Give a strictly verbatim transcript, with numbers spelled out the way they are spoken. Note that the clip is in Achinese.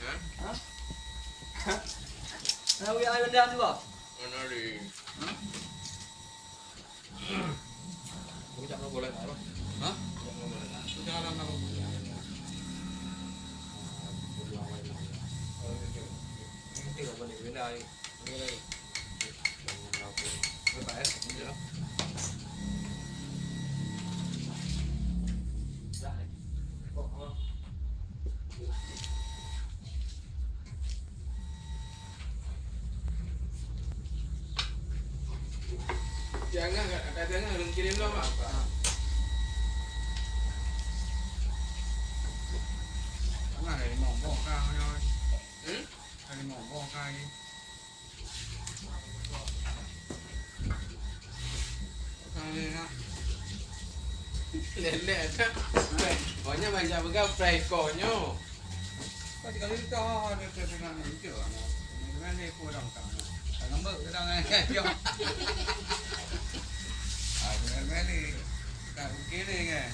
Hah? Hah? Hah? Hana lé. Hah? Jangan, jangan, jangan kirim lom, Mak. Jangan dari ngomong kah, nyoy. Hmm? Dari ngomong kah, ni? Lelek dah. Pokoknya macam pegang fry konyo. Kau tiga liter, dia kena itu. Mana dia kurang tak? Tak ngambek, dia dah ngajak. Ah, dia balik. Tak kira kan?